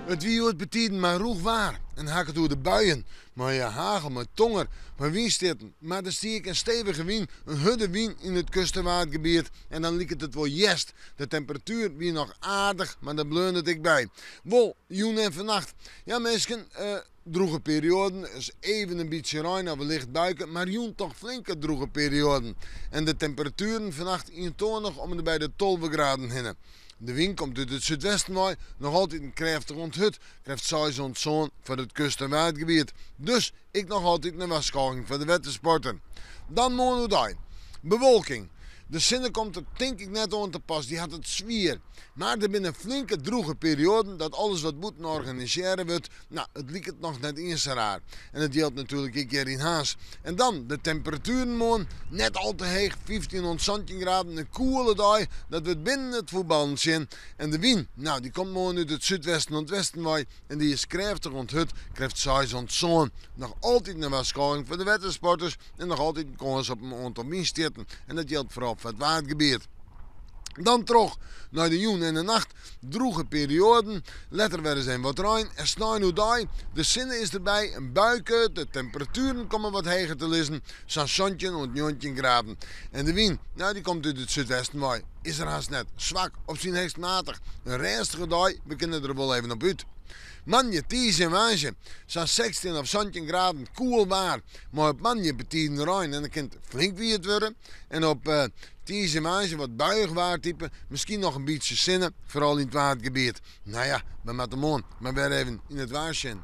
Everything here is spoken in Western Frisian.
It wie hjoed betiden mar rûch waar en ha ik it oer de buien, mei hagel, mei tonger, mei wynstjitten. Mar der stie ek in stevige wyn, in hurde wyn yn it kust- en waadgebiet en dan liket it wol hjerst. De temperatuer wie noch aardich, mar dêr bleaun it ek by. Wol jûn en fannacht. Ja minsken, drûge perioaden, ris even in bytsje rein of in licht buike, mar jûn toch flinke drûge perioaden. En de temperatueren fannacht ientoanich om en by de 12 graden hinne. De wyn komt út it súdwesten wei, noch altiten krêftich oant hurd, krêft seis oant sân foar it kust- en waadgebiet. Dus ek noch altiten in warskôging foar de wettersporter. Dan moarn oerdei. Bewolking. De sinne komt der tink ik net oan te pas, dy hat it swier. Mar der binne flinke drûge perioaden dat alles wat bûten organisearre wurdt, no, it liket noch net iens sa raar. En it jildt natuerlik ek hjir yn Harns. En dan de temperatueren moarn, net al te heech, 15 oant 17 graden, in koele dei, dat wurdt binnen it fuotballen sjen. En de wyn, no, dy komt moarn út it súdwesten oant westen wei en dy is krêftich oant hurd, krêft seis oant sân. Noch altyd in warskôging foar de wettersporters en noch altyd in kâns op in oantal wynstjitten. En dat jildt foaral foar it Waadgebiet. Dan troch nei de jûn en de nacht. Drûge perioaden, letter wer ris even wat rein en snein oerdei, de sinne is derby, in buike, de temperatueren komme wat heger te lizzen, sa'n 17 oant 19 graden. En de wyn, nou dy komt út it súdwesten wei, is der hast net, swak, op syn heechst matich. In rêstige dei, we kinne der wol even op út. Moandei, tiisdei en woansdei, sa'n 16 of 17 graden, koel waar, mei op moandei betiden rein en dan kin it flink wiet wurde. En op tiisdei en woansdei wat buiïch waartype, miskien noch in bytsje sinne, foaral yn it Waadgebiet. No ja, we moatte moarn mar wer even yn it waar sjen.